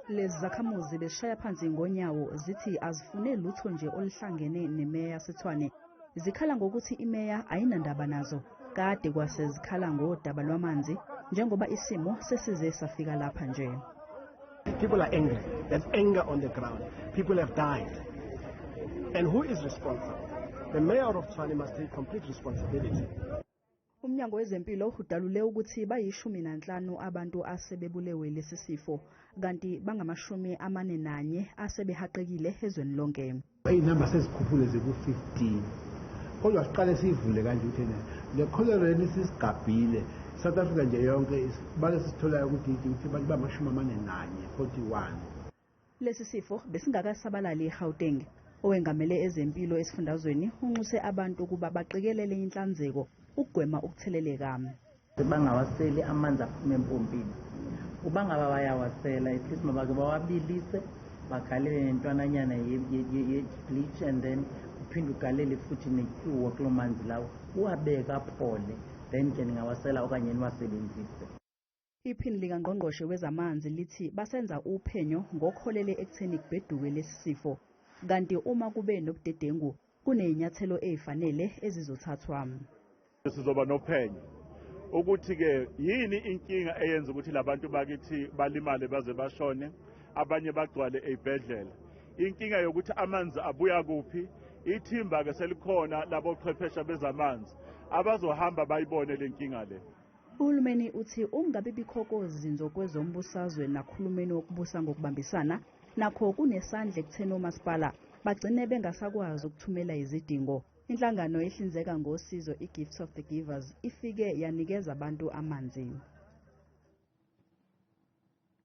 Lezi zakhamuzi bezishaya phansi ngonyawo zithi azifune lutho nje oluhlangene nemeya yaseTshwane. Zikhala ngokuthi imeya ayinandaba nazo. Kade kwase zikhala ngodaba lwamanzi njengoba isimo sesize safika lapha nje. People are angry. There's anger on the ground. People have died. And who is responsible? The mayor of Tshwane must take complete responsibility. Umnyango wezempilo udalule ukuthi bayi-15 abantu asebebulewe lesi sifo kanti bangama-41 asebehaqekile ezweni lonke. Iy'namba sezikhuphule ziku-15, kodwa siqale siyivule kanje ukuthi ena le cholera lesisigabhile South Africa nje yonke, bale sisitholayo ukuthi abantu bama-41, 41. Lesi sifo besingakasabalali eGauteng. Owengamele ezempilo esifundazweni unxuse abantu ukuba baqikelele inhlanzeko ukugwema ukutheleleka. Bangawaseli amanzi aphuma empompini. Uba ngaba bayawasela, at least mabake bawabilise, bagalele nentwananyana ye-bleach, and then uphinde ugalele futhi netyuwa kuloo manzi lawo, uwabeke aphole, then ke ningawasela okanye niwasebenzise. Iphini likangqongqoshe wezamanzi lithi basenza uphenyo ngokholele ekutheni kubheduke lesi sifo, kanti uma kube nobudedengu kuney'nyathelo ey'fanele ezizothathwa. Sizoba nophenyo ukuthi-ke yini inkinga eyenza ukuthi labantu bakithi balimale baze bashone, abanye bagcwale ey'bhedlela. Inkinga yokuthi amanzi abuya kuphi. Ithimba-ke selikhona labochwepheshe bezamanzi abazohamba bayibone le nkinga le. Uhulumeni uthi ukungabi bikho kozinzo kwezombusazwe nakuhulumeni wokubusa ngokubambisana nakho kunesandla ekutheni omasipala bagcine bengasakwazi ukuthumela izidingo. Inhlangano ehlinzeka ngosizo i-Gift of the Givers ifike yanikeza abantu amanzi.